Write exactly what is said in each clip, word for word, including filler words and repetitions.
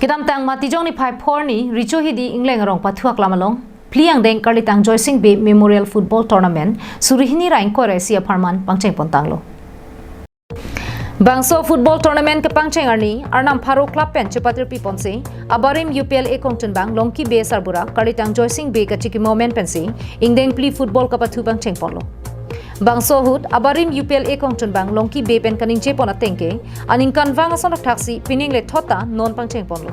Kedamtang Matijong niphai phor arni Richo Hidi Ingleng arong pathu aklam along phli angdeng Karlitang Joysing Bey Memorial Football Tournament suri hini ra ingkoi ra isi apharman pangcheng pontanglo. Bangso football tournament kepangcheng arni arnam pharo club pen chepatirpi ponsi, abarim U P L A kongchunbang Longki Bey Sarbura Karlitang Joysing Bey kachikimo amen pensi ingdeng phli football kapathu pangcheng ponlo. Bangso ahut abarim U P L A kongchunbang Longki Bey pen kaningje pon ateng ke, aningkanvang ason thakthaksi pining le thot ta non pangcheng ponlo.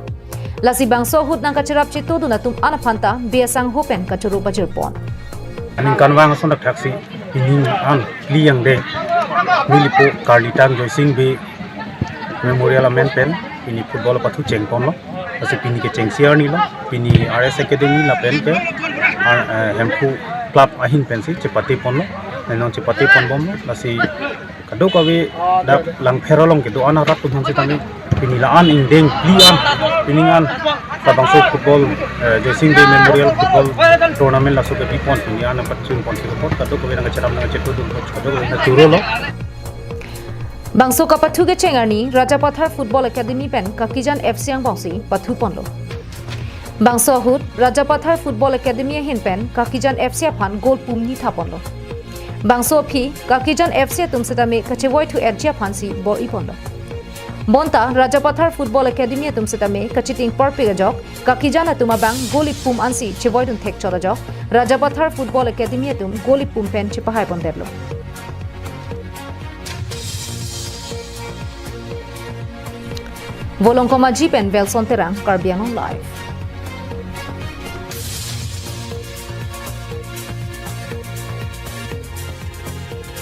Lasi bangso ahut nangkacherap chetudun atum an aphan ta Bey asangho pen kachoro pajir pon. Aningkanvang ason thakthaksi pining an phli angdeng nelipo Karlitang Joysing Bey Memorial amen pen pini football pathu cheng ponlo. Lasi pini kechengsi arni lo, pini R S Academy lapen ke, ah, eh, Hemphu Club ahin pensi chepate ponlo. Nenon chepate pon bomlo. Lasi kadokave dak Langpher along kedo-an arat atum aphan setame pini la-an ingdeng phli an, pining an labangso football, eh, Joysing Bey Memorial Football Tournament laso kebi pon pini an apat chun pon sirupot kadokave nangkacherap nangkachetudun kadokave nangchoro lo. Bangso kapathu kecheng arni Rajapathar Football Academy pen Kakijan F C angbongsi pathu ponlo. Bangso ahut Rajapathar Football Academy ahin pen Kakijan F C aphan goal pum ni tha ponlo. Bangso aphi Kakijan F C atum setame kachevoithu etji aphansi bor-i ponlo. Bonta Rajapathar Football Academy atum setame kachiting parpik ajok Kakijan atum abang goal ipum ansi chevoidun thekchot ajok Rajapathar Football Academy atum goal ipum pen chepahai pondetlo. Volongkom Aji pen Velson Terang, Karbi Anglong Live.